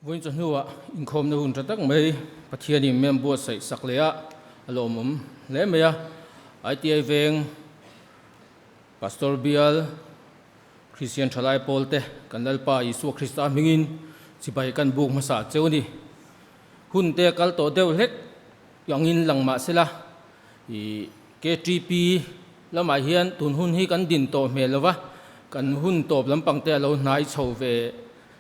Vawiin chawhnuah inkhawmna hun tha tak mai Pathianin mem buatsaih sak leh a, a lawmawm hle mai a. ITI veng Pastor Bial Kristian Thalai Pawlte kan Lalpa Isua Krista hmingin chibai kan buk hmasa cheu a ni. Hun te kal tawh deuh hlek angin lang mah sela i KTP lamah hian tun hun hi kan din tawh hmel lova, kan hun tawp lampang te a lo hnai chho ve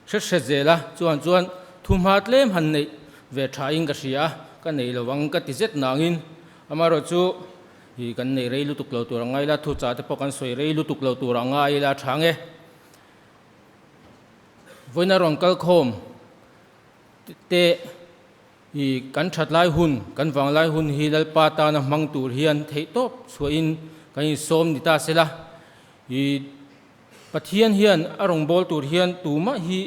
hret hret zel a, chuan chuan thuhma tlem han neih ve tha in ka hria a, ka nei lo ang ka ti zet nangin amaherawhchu i kan nei rei lutuk lo tur a ngai la, thuchah te pawh kan sawi rei lutuk lo tur a ngai ila tha nge. Vawiina rawn kal khawm te i kan that lai hun, kan vang lai hun hi Lalpa tana hmang tur hian theihtawp chhuahin kan insawm ni ta sela, i Pathian hian a rawngbâwl tûr hian tumah hi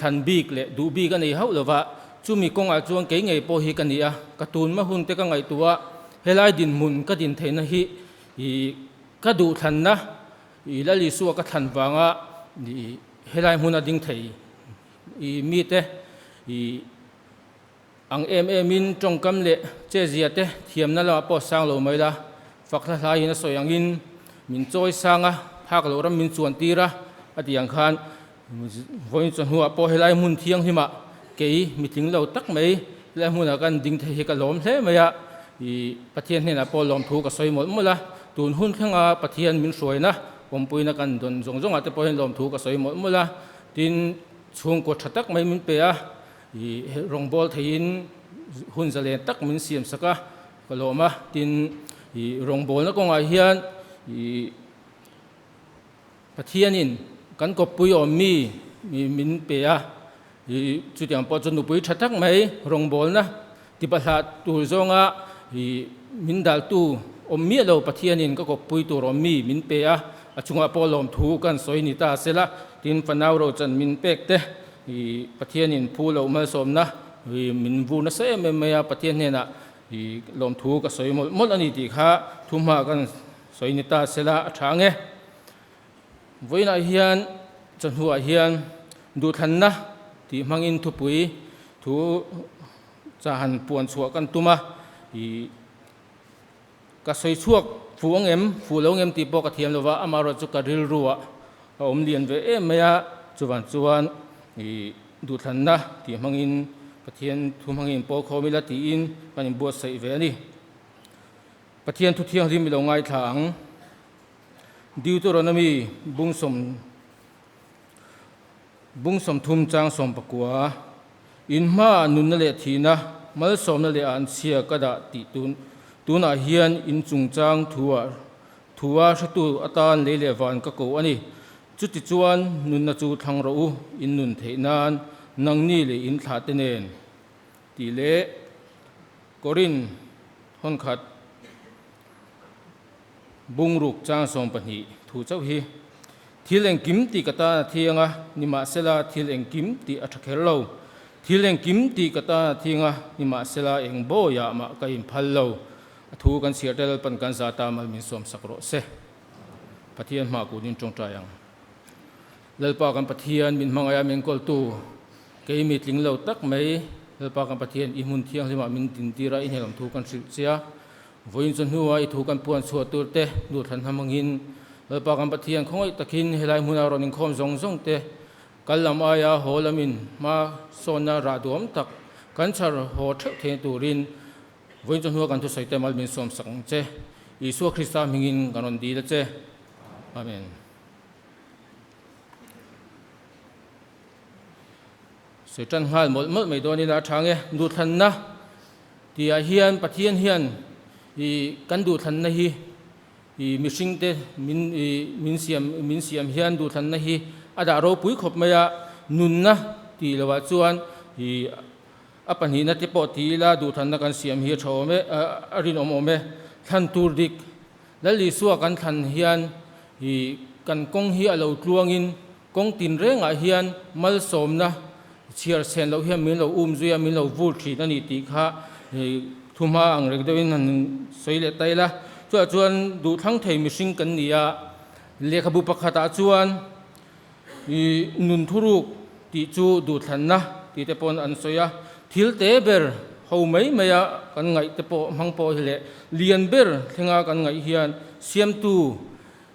thlan bîk leh duh bîk a nei hauh lo va, chumi kawngah chuan kei ngei pawh hi ka ni a, ka tûnma hunte ka ngaihtuah a, helai dinhmun ka din theihna hi i ka duh thlanna, i Lal Isua ka thlan vânga i helai hmuna ding thei i mite i ang em emin tawngkam leh chezia te thiamna lamah pawh sang lo mai la, fak hla hlaiin a sawi angin min chawi sang a, phak loh ram min chuan tir a, a tih ang khan vawiin chawhnuah pawh helai hmun thianghlimah kei mitling lo tak mai helai hmunah kan ding thei hi ka lawm hle mai a, ih Pathian hnenah pawh lawmthu ka sawi mawlh mawlh a, tun hun thlenga Pathian min hruaina awmpuina kan dawn zawng zawngah te pawh hian lawmthu ka sawi mawlh mawlh a, tin chhungkaw tha tak mai min pe a. I rawngbâwl theiin hun zalen tak min siam sak a, ka lawm a. Tin, i rawngbâwlna kawngah hian i Pathianin kan kawppui awm mi min pe a, i chutiang pawh chu nupui tha tak mai rawngbâwlna tibahlah tur zawnga i min daltu awm miah lo Pathianin ka kawppui tur awm mi min pe a, a chungah pawh lawmthu kan sawi ni ta sela, tin fanau rochan min pek te I Pathianin phu loh malsawmna i min vur nasa em em mai a, Pathian hnenah i lawmthu ka sawi mawlh mawlh a ni tih kha thu hma kan sawi ni ta sela a tha ang e. Vawiinah hian chawhnuah hian duhthlanna tih hmangin thupui thu chahan puan chhuah kan tum a, i ka sawi chhuak fuh ang em, fuh lo ang em tih pawh ka thiam lo va, amaherawhchu ka rilruah a awm lian ve em mai a, chuvang chuan ih duhthlanna tih hmangin Pathian thu hmangin pawl khawm ila tiin kan inbuatsaih ve a ni. Pathian thu thianghlim i lo ngaithla ang. Deuteronomy bung Bung 30 chang 19, In hmaah nunna leh thihna, malsawmna leh anchhia ka dah tih tun tunah hian in chungchang thua thua hretu atan lei leh van ka ko a ni. Chutichuan nunna chu thlang rawh u, in nun theih nan nangni leh in thlahte nen tih leh Korin hawn khat Bungruk chang 12 thu chauh hi thil engkim tih ka tan a thiang a, nimahsela thil engkim tih a tha kher lo. Thil engkim tih ka tan a thiang a, nimahsela eng bawiah mah ka inphal lo. A thu kan chhiar te Lalpan kan za ta mal min sawm sak rawh se. Pathian hmah kunin tawngtai ang. Lalpa kan Pathian min hmangaih a min kawltu kei mi tling lo tak mai Lalpa kan Pathian i hmun thianghlimah min dintir a i hnelawm thu kan hrilh che a. Vawiin chu hnua i thu kan puan chhuah tur te duhthlan hmangin Lalpa kan Pathian khawngaih takin helai hmuna rawn inkhawm zawng zawng te kal lam aia haw lamin hma sawnna rah duam tak kan chhar haw theuh theihna turin vawiin chu hnua kan thusawi te mal min sawm sak ang che. Isua Krista hmingin kan rawn dil a che. Amen. Sawi tan nghal mawlh mawlh mai dawn ila a tha nge duhthlanna Tihah hian Pathian hian i kan duhthlanna hi i mihringte min i min siam min siam hian duhthlanna hi a dah ropui khawp mai a, nunna tih lohah chuan i a pahnihna te pawh ti ila duhthlanna kan siam hi a tha awm e a rinawm awm e. Thlan tur dik Lal Isua kan thlan hian i kan kawng hi a lo tluangin Kawng tinrengah hian malsawmna chhiar chhen loh hian min lo um zui a, min lo vur thin a ni tih kha thu hma ang reng deuhin han sawi leh ta ila. Chutah chuan duhthlang thei mihring kan ni a, lehkhabu pakhatah chuan nun thuruk tih chu duhthlanna. tih te pawn an sawi a. Thil te ber ho mai mai a kan ngaih te pawh hmang pawh hi leh lian ber thlenga kan ngaih hian siamtu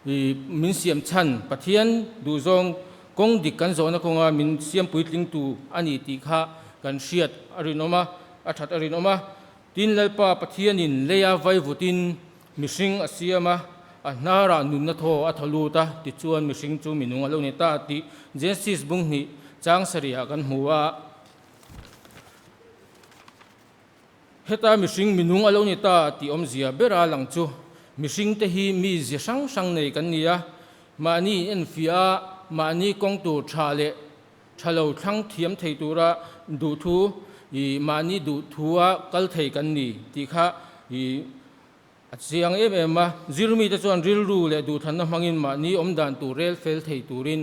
i min siam chhan Pathian duhzawng kawng dik kan zawhna kawnga min siam puitlingtu a ni tih kha kan hriat a rinawm a, a that a rinawm a. Tin, Lalpa Pathianin leia vaivutin mihring a siam a, a hnarah nunna thaw a thaw lut a, tichuan mihring chu minung a lo ni ta tih Genesis bung hnih chang sarihah kan hmu a. Heta mihring minung a lo ni ta tih awmzia bera lang chu mihringte hi mi zia hrang hrang nei kan ni a, mahni enfiah a, mahni kawng tur tha leh Tha lo thlang thiam thei tura duhthu i mahni duhthua kal thei kan ni tih kha i a chiang em em a. Zirmite chuan rilru leh duhthlanna hmangin mahni awmdan tur rel fel thei turin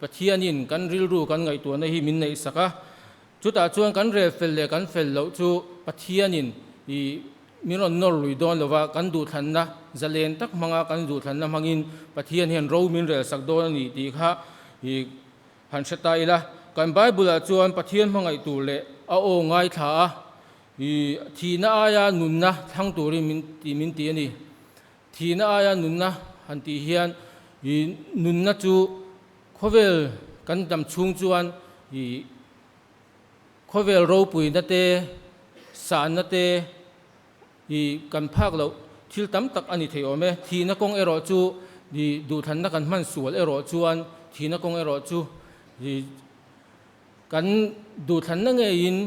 Pathianin kan rilru kan ngaihtuahna hi min neihsak a. Chutah chuan kan rel fel leh kan fel loh chu Pathianin i min rawn nawr lui dawn lova, kan duhthlanna zalen tak hmanga kan duhthlanna hmangin Pathian hian ro min relsak dawn a ni tih kha i Han hre ta ila, kan Bible-ah chuan Pathian hmangaih tur leh a aw ngaithla a, i thihna aia nunna thlang turin min ti min ti a ni. Thihna aia nunna han tih hian i nunna chu khawvel kan dam chhung chuan i khawvel ropuina te, sahna te, I kan phak loh thil tam tak a ni thei awm e. Thihna kawng erawh chu i duhthlanna kan hman sual erawh chuan thihna kawng erawh chu i kan duhthlanna ngeiin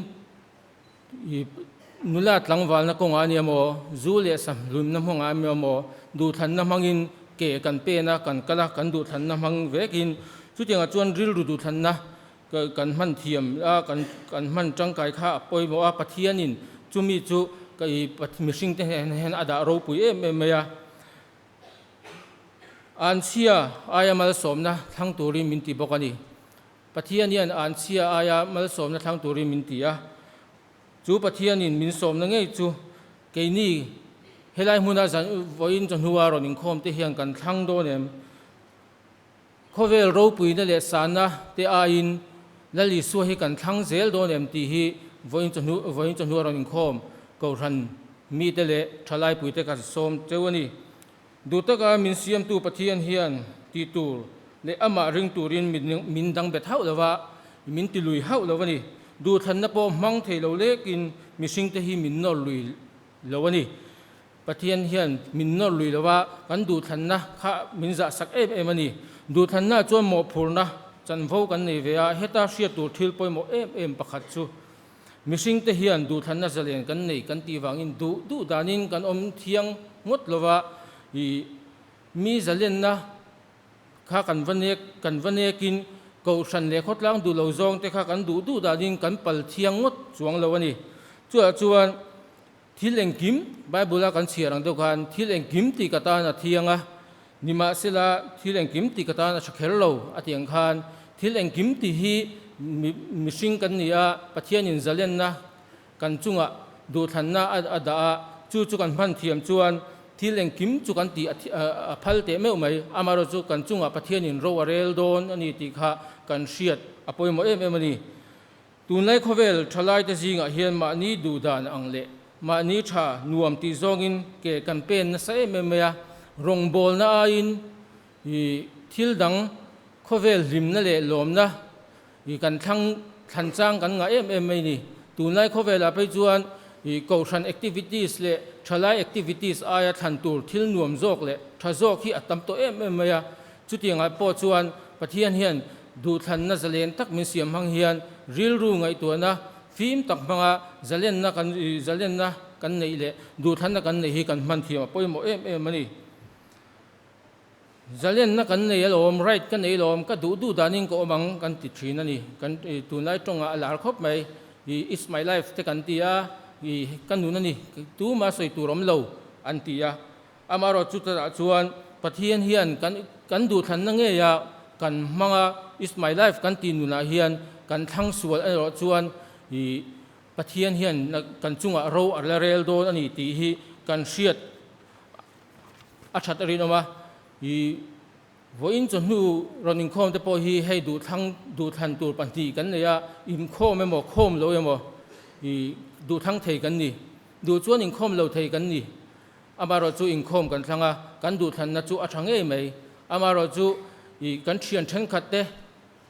i nula tlangvalna kawngah a ni emaw, zu leh sahmhlumna hmangah a ni emaw, duhthlanna hmangin ke kan pen a, kan kal a, kan duhthlanna hmang vekin chutiangah chuan rilru duhthlanna Kan hman thiam a, kan hman tangkai kha a pawimawh a, Pathianin chumi chu ka i mihringte hnenah hian a dah ropui em em mai a. Anchhia aia malsawmna thlang turin min ti bawk a ni. Pathian hian anchhia aia malsawmna thlang turin min ti a. Chu Pathianin min sawmna ngei chu keini helai hmuna zan vawiin chawhnua rawn inkhawm te hian kan thlang dawn em? Khawvel ropuina leh sahna te aiin Lal Isua hi kan thlang zel dawn em tih hi vawiin chawhnu vawiin chawhnu a rawn inkhawm Kohhran mite leh thalaipuite kan sawm cheu a ni. Duh taka min siamtu Pathian hian tih tur leh amah ring turin min min dang bet hauh lo va, min ti lui hauh lo a ni. Duhthlanna pawh hmang thei lo lekin mihringte hi min nawr lui lo a ni. Pathian hian min nawr lui lo a, kan duhthlanna kha min zahsak em em a ni. Duhthlanna chuan mawhphurhna chanvo kan nei ve a, heta hriat tur thil pawimawh em em pakhat chu mihringte hian duhthlanna zalen kan nei kan tih vangin duh duh danin kan awm thiang ngawt lo va, ih mi zalenna kha kan va nek kan va nekin kohhran leh khawtlang duh lo zawng te kha kan duh duh danin kan pal thiang ngawt chuang lo a ni. Chutah chuan. Thil engkim, Bible-a kan chhiar ang deuh khan thil engkim tih ka tan a thiang a, nimahsela thil engkim tih ka tan a tha kher lo a tih ang khan thil engkim tih hi mihring kan ni a, Pathianin zalenna kan chungah duhthlanna a dah a, chu chu kan hman thiam chuan thil engkim chu kan tih a phal teh meuh mai. Amaherawhchu kan chungah Pathianin ro a rel dawn a ni tih kha kan hriat a pawimawh em em a ni. Tunlai khawvel thalaite zingah hian mahni duhdan ang leh mahni tha nuam tih zawngin ke kan pen nasa em em mai a, rawngbawlna aiin ih thil dang khawvel hlimna leh lawmna ih kan thlang thlan chang kan ngah em em mai ni. Tunlai khawvelah phei chuan ih kohhran activities leh thalai activities aia thlan tur thil nuam zawk leh tha zawk hi a tam tawh em em mai a, Chutiangah pawh chuan Pathian hian duhthlanna zalen tak min siam hmang hian rilru ngaihtuahna fim tak hmanga zalenna kan zalenna kan neih leh duhthlanna kan neih hi kan hman thiam a pawimawh em em a ni. Zalenna kan nei alawm, right ka nei alawm, ka duh duh danin ka awm ang kan ti thin a ni. Kan tunlai tawngah a lar khawp mai, it's my life te kan ti a, ka nun a ni, tuma sawi tur awm lo an ti a. Amaherawhchu chutah chuan Pathian hian kan kan duhthlanna ngeia kan hmanga It's my life kan tih nunah hian kan thlang sual erawh chuan ih Pathian hian kan chungah ro a la rel dawn a ni tih hi kan hriat a that a rinawm a. Ih. Vawiin chawhnu rawn inkhawm te pawh hi hei duhthlang duhthlan tur pahnih kan nei a, inkhawm emaw khawm lo emaw i duhthlang thei kan ni. Duh chuan inkhawm lo thei kan ni. Amaherawhchu inkhawm kan thlang a, kan duhthlanna chu a tha ngei mai. Amaherawhchu i kan thian thenkhat te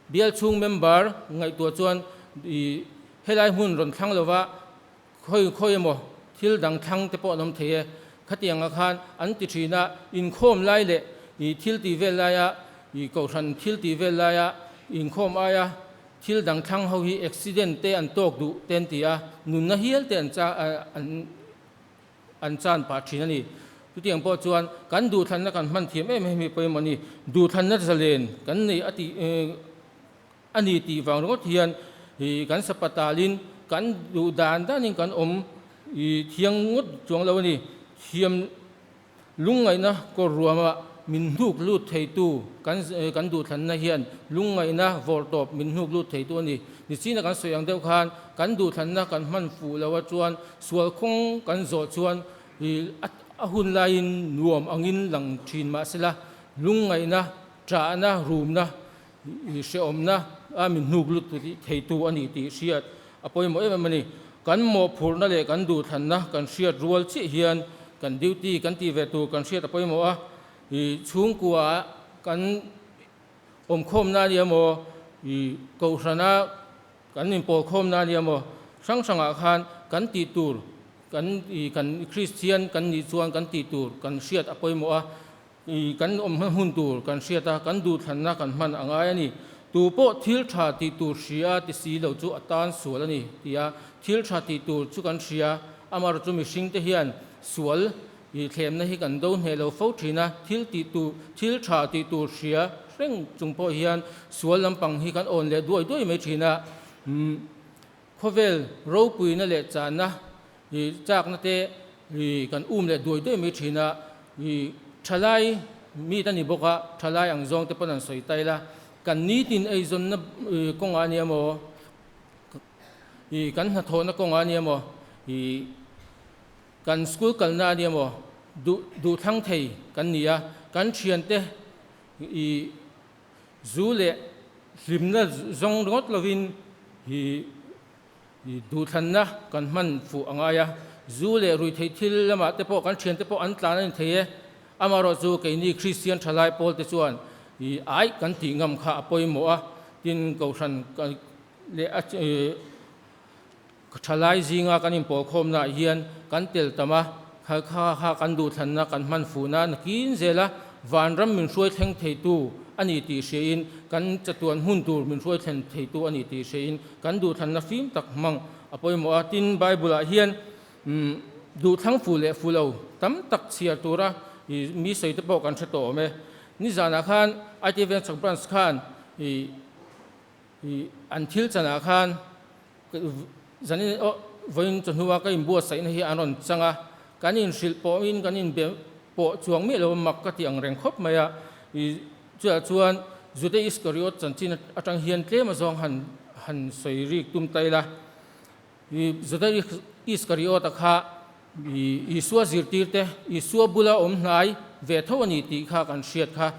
bial chhung member ngaihtuah chuan i helai hmun rawn thlang lova Khawi khawi emaw thil dang thlang te pawh an awm thei e. Khatiangah khan an ti thin a, inkhawm lai leh i thil tih vel laia i kohhran thil tih vel laia inkhawm aia thil dang thlang ho hi accident te an tawk duh te an ti a, nunna hial te an cha an an chan pah thin a ni. Chutiang pawh chuan kan duhthlanna kan hman thiam em em hi pawimawh a ni. Duhthlanna zalen kan nei a tih A ni tih vang ringawt hian i kan sapatalin kan duh dan danin kan awm i thiang ngawt chuang lo a ni. Thiam lungngaihna kawr ruama min hnuk lut theitu kan kan duhthlanna hian lungngaihna vawrh tawp min hnuk lut theitu a ni. Nichina kan sawi ang deuh khan kan duhthlanna kan hman fuh lo a chuan sual kawng kan zawh chuan i a hun laiin nuam angin lang thin mahsela lungngaihna ṭahna rumna I hrehawmna a min hnuk lut theitu a ni tih hriat a pawimawh em em a ni. Kan mawhphurhna leh kan duhthlanna kan hriat rual chiah hian kan duty kan tih ve tur kan hriat a pawimawh a. I chhungkua kan awmkhawmna a ni emaw, i kohhrana kan inpawlkhawmna a ni emaw, hrang hrangah khan kan tih tur kan i kan Kristian kan nih chuan kan tih tur kan hriat a pawimawh a. I kan awm hma hmun tur kan hriat a, kan duhthlanna kan hman a ngai a ni. Tu pawh thil tha tih tur hria ti si lo chu a tan sual a ni, ti a. Thil tha tih tur chu kan hria, amaherawh chu mihringte hian sual i thlemna hi kan do hneh lo fo thin a. Thil tih tur, thil tha tih tur hria reng chung pawh hian sual lampang hi kan awn leh duai duai mai thin a. Khawvel ropuina leh channa i chakna te i kan um leh duai duai mai thin a, i thalai mi ta ni bawk a, thalai ang zawng te pawn an sawi ta ila, kan nitin eizawnna kawngah a ni emaw, i kan hnathawhna kawngah a ni emaw, i kan school kalna a ni emaw duh duhthlang thei kan ni a, kan thiante i Zu leh hlimna zawng ringawt lovin hi duhthlanna kan hman fuh a ngai a. Zu leh ruihtheih thil lamah te pawh kan thiante pawh an tlan a ni thei e. Amaherawhchu keini Kristian thalai pawlte chuan i ai kan tih ngam kha a pawimawh a, tin Kohhran leh a thalai zinga kan inpawlkhawmnaah hian kan tel tam a, kha kha kan duhthlanna kan hman fuhna nakin zel a, vanram min hruai thleng theitu a ni tih hriain, kan chatuan hmun tur min hruai thlen theitu a ni tih hriain kan duhthlanna fim tak hmang a pawimawh a. Tin, Bible-ah hian duhthlang fuh leh fuh lo tam tak chhiar tura mi sawi te pawh kan hre tawh awm e. Nizanah khan IT Vengchhak Branch khan I an thil chanah khan zanin aw vawiin chawhnua ka inbuatsaihna hi an rawn chang a, kan inhrilh pawhin kan inbe pawh chuang miah lo a, mak ka ti ang reng khawp mai a. I chutah chuan Juda Iskariot chanchin atang hian tlem azawng han han sawi rik tum ta ila. I Juda Iskariot-a kha i Isua zirtirte, Isua bula awm hnai ve tho a ni tih kha kan hriat kha.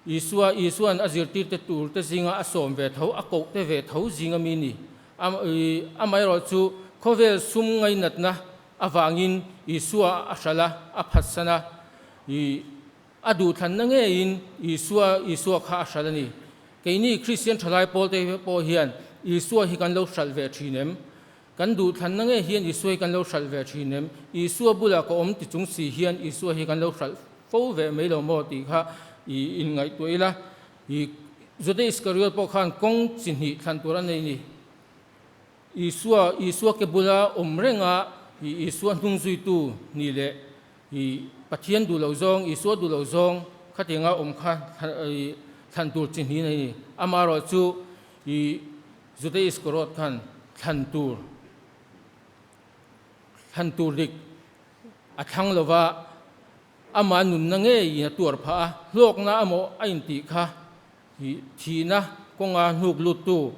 Isua, Isua'n a zirtirte turte zinga a sawm ve tho, a kohte ve tho zinga mi ni. Amaherawh chu khawvel sum ngainatna avangin Isua a hralh a, a phatsan a, a duhthlanna ngeiin Isua, Isua kha a hralh a ni. Keini Kristian thalai pawlte pawh hian Isua hi kan lo hralh ve thin em? Kan duhthlanna ngei hian Isua hi kan lo hralh ve thin em? Isua bulah ka awm ti chung si hian Isua hi kan lo hralh fo ve mai lo maw tih kha i inngaihtuah ila. I Juda Iskariot pawh khan kawng chi hnih thlan tur a nei ni. Isua, Isua ke bula awm renga i Isua hnung zuitu ni leh i Pathian duh lo zawng, Isua duh lo zawng khatianga awm kha i thlan tur chi hnih a nei ni. Amaherawh chu i Juda Iskariot khan thlan tur, thlan tur dik a thlang lo va, amah nunna ngeiin a tuar phah a, hlawkna amaw a intih kha thihna kawnga hnuk luttu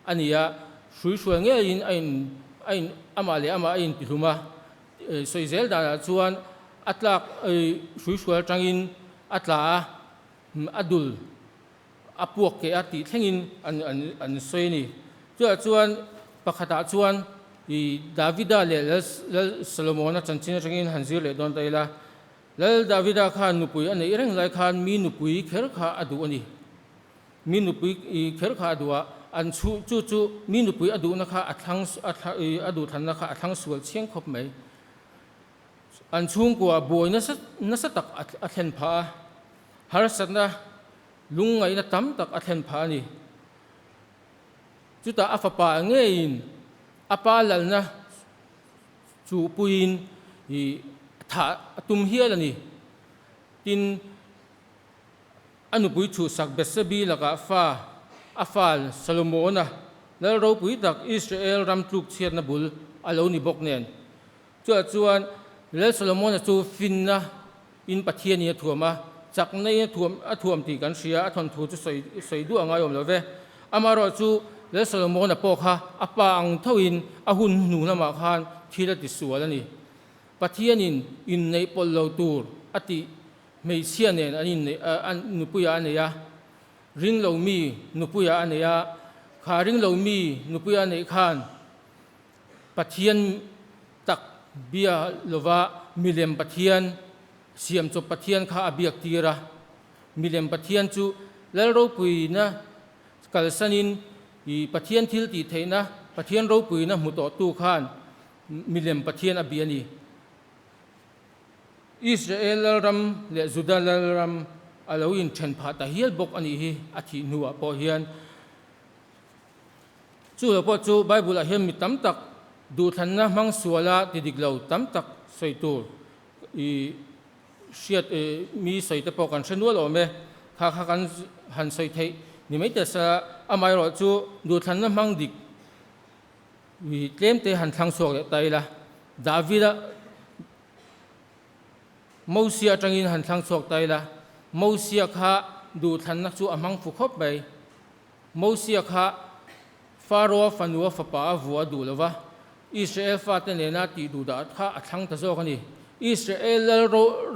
a ni a, hruihruai ngeiin a in a in amah leh amah a intihlum a, sawi zel danah chuan a tlak hruihruai atangin a tla a. a dul a puak keh a tih thlengin an an an sawi a ni. Chutah chuan pakhatah chuan i Davida leh Lal Lal Solomona chanchin atangin han zir leh dawn ta ila, Lal Davida khan nupui a neih reng lai khan mi nupui kher kha a duh a ni. Mi nupui kher kha a duh a, an chhu chu chu mi nupui a duhna kha a thlang a duhthlanna kha a thlang sual chiang khawp mai. An chhungkua buai nasa nasa tak a thlen phah a, harsatna lungngaihna tam tak a thlen phah a ni. Chutah a fapa ngeiin a pa lalna chuhpuiin thah a tum hial a ni. Tin, A nupui chhuhsak Bethsebi lakah fa a fal Solomona lal ropui tak Israel ram tluk chhiatna bul a lo ni bawk nen. Chutah chuan Lal Solomona chu finna in Pathian in a thuam a, chakna in a thuam a thuam tih kan hria, a thawnthu chu sawi sawi duh a ngaiawm lo ve. Amaherawh chu Lal Solomona pawh kha a pa ang thoin a hun hnu lamah khan thil a tisual a ni. Pathianin inneih pawlh lo tur a tih Hmeichhia nen an inneih a, nupuia a nei a, ringlo mi nupuia a nei a, kha ringlo mi nupuia a neih khan Pathian tak bia lova milem Pathian, siamchawp Pathian kha a biak tir a. Milem Pathian chu Lal ropuina kalsanin i Pathian thil tih theihna, Pathian ropuina hmu tawhtu khan milem Pathian a bia a ni. Israel lalram leh Juda lalram a lo inthen phah ta hial bawk a nih hi a thih hnuah pawh hian. Chu lo pawh chu Bible-ah hian mi tam tak duhthlanna hmang suala ti dik lo tam tak sawi tur i hriat mi sawi te pawh kan hre nual awm e. Kha kha kan han sawi theih ni mai teh sa amaherawh chu duhthlanna hmang dik Mi tlemte han thlang chhuak leh ta ila, Davida Mosia atangin han thlang chhuak ta ila, Mosia kha duhthlanna chu a hmang fu khawp mai. Mosia kha Faroa fanua fapa a vua duh lo va, Israel fate nena tih duh dah kha a thlang ta zawk a ni. Israel lal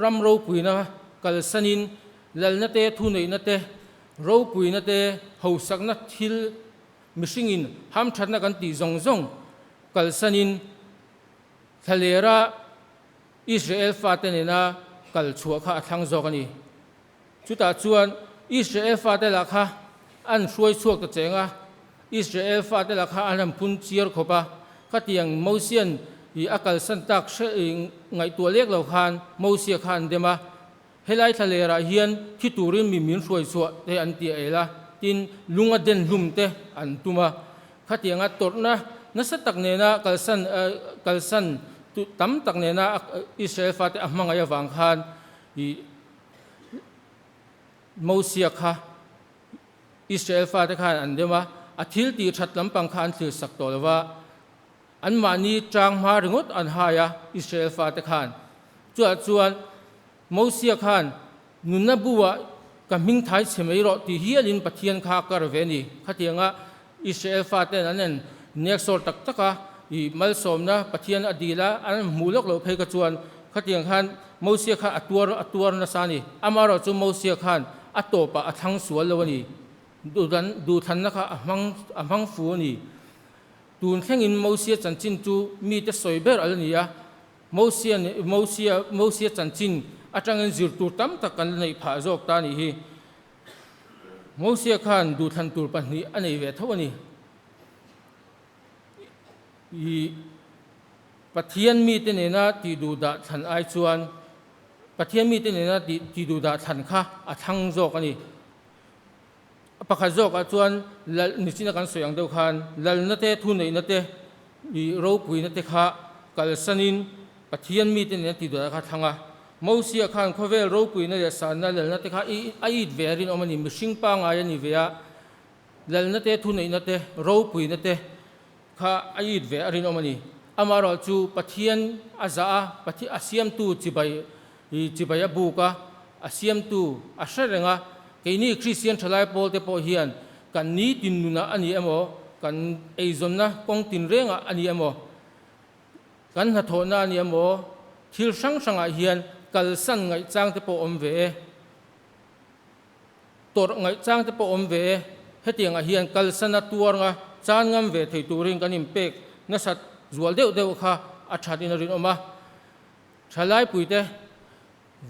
ram ropuina kalsanin lalna te, thuneihna te, ropuina te, hausakna thil Mihringin hamthatna kan tih zawng zawng kalsanin thlalera Israel fate nena kal chhuah kha a thlang zawk a ni. Chutah chuan Israel fate lah kha an hruai chhuak ta cheng a, Israel fate lah kha an han phun chiar khawp a, khatiang Mosian i a kalsan tak hre ngaihtuah lek lo khan Mosia kha an dem a, Helai thlalerah hian thi turin mi min hruai chhuah te an ti el a, tin lunga den hlum te an tum a. Khatianga tawrhna nasa tak nena kalsan kalsan tam tak nena Israel fate a hmangaih avang khan i Mosia kha Israel fate khan an dem a, a thil tih that lampang kha an thlir sak tawh lo va. Anmahni tang hma ringawt an hai a, Israel fate khan. Chutah chuan Mosia khan, Nunna buah ka hming thai chhe mai rawh ti hialin Pathian kha a kar ve a ni. Khatianga Israel faten an en nek sawr tak tak a, i malsawmna Pathian a dil a, an hmuh lawk loh phei kha chuan khatiang khan Mosia kha a tuar a tuar nasa a ni. Amaherawhchu Mosia khan a tawpah a thlang sual lo a ni. Duhthlanna kha a hmang a hmang fu a ni. Tun thlengin Mosia chanchin chu mite sawi ber a la ni a, Mosia Mosia Mosia chanchin atangin zir tur tam tak kan la neih phah zawk ta a nih hi. Mosia khan duhthlan tur pahnih a nei ve tho a ni. I Pathian mite nena tih duh dah thlan ai chuan Pathian mite nena tih tih duh dah thlan kha a thlang zawk a ni. A pakhat zawkah chuan lal nichina kan sawi ang deuh khan lalna te, thuneihna te, ih ropuina te kha kalsanin Pathian mite nen a ti duah kha thlang a. Mosia khan khawvel ropuina leh sanna lalna te kha i a it ve a rinawm a ni, mihring pangai a ni ve a, lalna te, thuneihna te, ropuina te kha a it ve a rinawm a ni. Amaherawh chu Pathian a zah a, Pathian a siamtu chibai I chibai a buk a, a siamtu a hre reng a, keini Kristian thalai pawl te pawh hian kan nitin nunah a ni emaw, kan eizawnna kawng tinrengah a ni emaw, kan hnathawhna a ni emaw, thil hrang hrangah hian kalsan ngaihchang te pawh awm ve e. Tawrh ngaih chang te pawh awm ve e. Hetiangah hian kalsana tuar nga chan ngam ve thei turin kan inpek nasat zual deuh deuh kha a that in a rinawm a. Thalai puite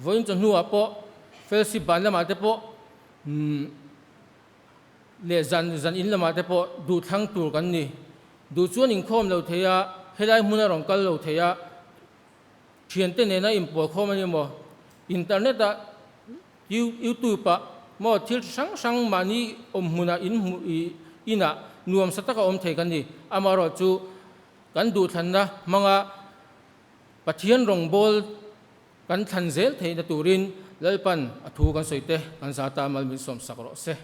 vawiin chawhnuah pawh fellowship ban lamah te pawh leh zan zan in lamah te pawh duh thlang tur kan ni. Duh chuan inkhawm lo thei a, helai hmuna rawn kal lo thei a, Thiante nena inpawl khawm a ni maw? Internet ah, YouTube ah maw thil chi hrang hrang mahni awm hmunah in hmuh i inah nuamsa taka awm thei kan ni. Amaherawh chu kan duhthlanna hmanga Pathian rawngbâwl kan thlan zel theihna turin Lalpan a thu kan sawi te kan zata mal min sawmsak rawh se.